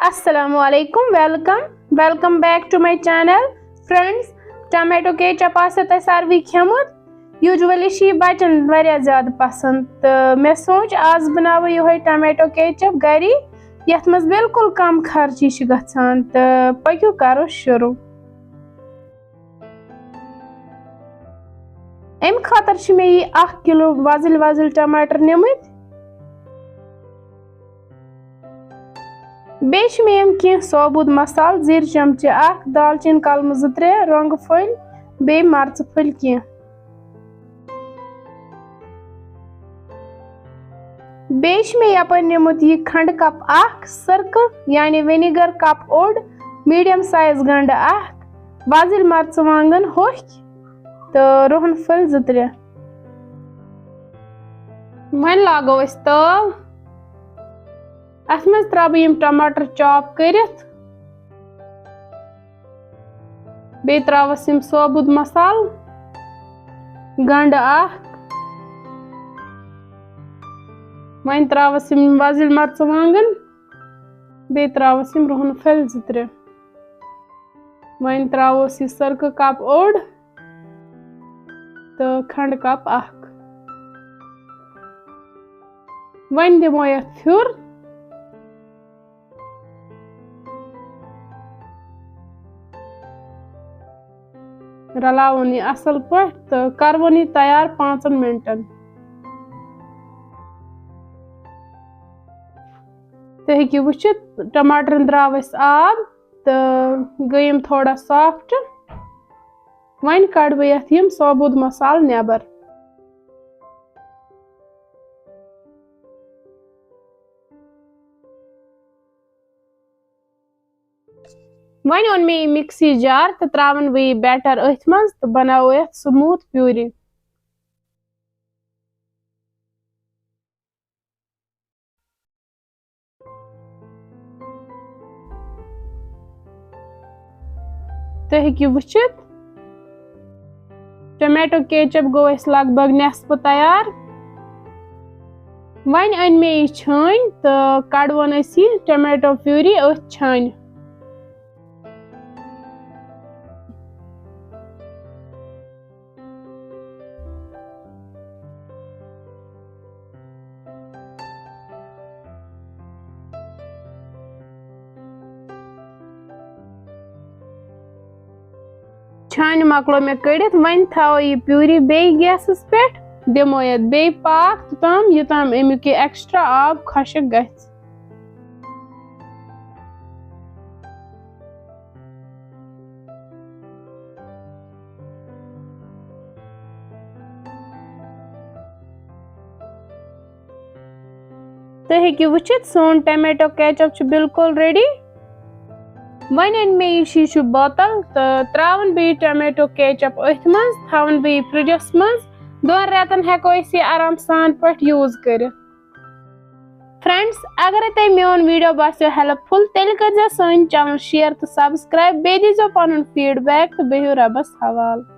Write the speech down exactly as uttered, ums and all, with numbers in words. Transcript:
السلام علیکم، welcome welcome back to my channel. Friends, tomato ketchup آسیو تۄہہِ ساروٕے کھیوٚمُت؟ Usually چھِ یہِ بَچَن واریاہ زیادٕ پَسنٛد، تہٕ مےٚ سوٗنٛچ آز بَناوو یِہوٚے tomato ketchup گَری، یَتھ منٛز بالکل کَم خرچی چھِ گژھان۔ تہٕ پٔکِو کَرو شروٗع۔ اَمہِ خٲطرٕ چھِ مےٚ یہِ اَکھ کِلوٗ وۄزٕلۍ وۄزٕلۍ ٹماٹر نِمٕتۍ۔ بیٚیہِ چھِ مےٚ یِم کینٛہہ ثوبوٗت مصالہٕ، زِرۍ چمچہٕ اَکھ، دالچیٖن کلمہٕ زٕ ترٛےٚ، رۄنٛگہٕ پھٔلۍ، بیٚیہِ مرژٕ پھٔلۍ کینٛہہ۔ بیٚیہِ چھِ مےٚ یَپٲرۍ نِمُت یہِ کھنٛڈٕ cup اَکھ، سِرکہٕ یعنی vinegar cup اوٚڑ، medium size گنٛڈٕ اَکھ، وۄزٕلۍ مرژٕوانٛگن ہوٚکھۍ تہٕ رُہن پھٔلۍ زٕ ترٛےٚ۔ وۄنۍ لاگو أسۍ تٲو۔ اَتھ منٛز ترٛاوٕ بہٕ یِم ٹماٹر chop کٔرِتھ۔ بیٚیہِ ترٛاوَس یِم ثوبوٗت مصالہٕ، گنٛڈٕ اَکھ۔ وۄنۍ ترٛاوَس یِم وۄزٕلۍ مرژٕوانٛگن، بیٚیہِ ترٛاوَس یِم رُہن پھٔلۍ زٕ ترٛےٚ۔ وۄنۍ ترٛاووس یہِ سِرکہٕ cup اوٚڑ تہٕ کھنٛڈٕ cup اَکھ۔ وۄنۍ دِمو یَتھ پھیُر۔ رلاوُن یہِ اصل پٲٹھۍ تہٕ کروُن یہِ تیار پانٛژن منٹن۔ تُہۍ ہیٚکِو وٕچھِتھ، ٹماٹرن درٛاو اَسہِ آب تہٕ گٔے یِم تھوڑا soft۔ وۄنۍ کڑٕ بہٕ یَتھ یِم ثوبوٗت مصالہٕ نٮ۪بر۔ وۄنۍ اوٚن مےٚ یہِ mixie jar تہٕ ترٛاوَن بہٕ یہِ batter أتھۍ منٛز تہٕ بناوو یَتھ smooth puree۔ تُہۍ ہیٚکِو وٕچھِتھ، ٹمیٹو ketchup گوٚو اَسہِ لگ بگ نٮ۪صفہٕ تیار۔ وۄنۍ أنۍ مےٚ یہِ چھٲنۍ تہٕ کڑوون أسۍ یہِ ٹمیٹو puree أتھۍ چھانہِ۔ چھانہِ مۄکلو مےٚ کٔڑِتھ، وۄنۍ تھاوو یہِ puree بیٚیہِ گیسَس پٮ۪ٹھ، دِمو یَتھ بیٚیہِ پاکھ توٚتام، یوٚتام اَمیُک یہِ extra آب خۄشٕک گژھِ۔ تُہۍ ہیٚکِو وٕچھِتھ، سون ٹمیٹو ketchup چھُ بالکل ready۔ وۄنۍ أنۍ مےٚ یہِ شیٖشوٗ بوتل تہٕ ترٛاوَن بہٕ یہِ ٹمیٹو ketchup أتھۍ منٛز، تھاوَن بہٕ یہِ فرجَس منٛز۔ دۄن رٮ۪تَن ہٮ۪کو أسۍ یہِ آرام سان پٲٹھۍ use کٔرِتھ۔ Friends، اگرے تۄہہِ میون video باسیو helpful، تیٚلہِ کٔرۍزیو سٲنۍ channel share تہٕ subscribe، بیٚیہِ دیٖزیو پنُن feedback تہٕ بِہِو رۄبس حوالہٕ۔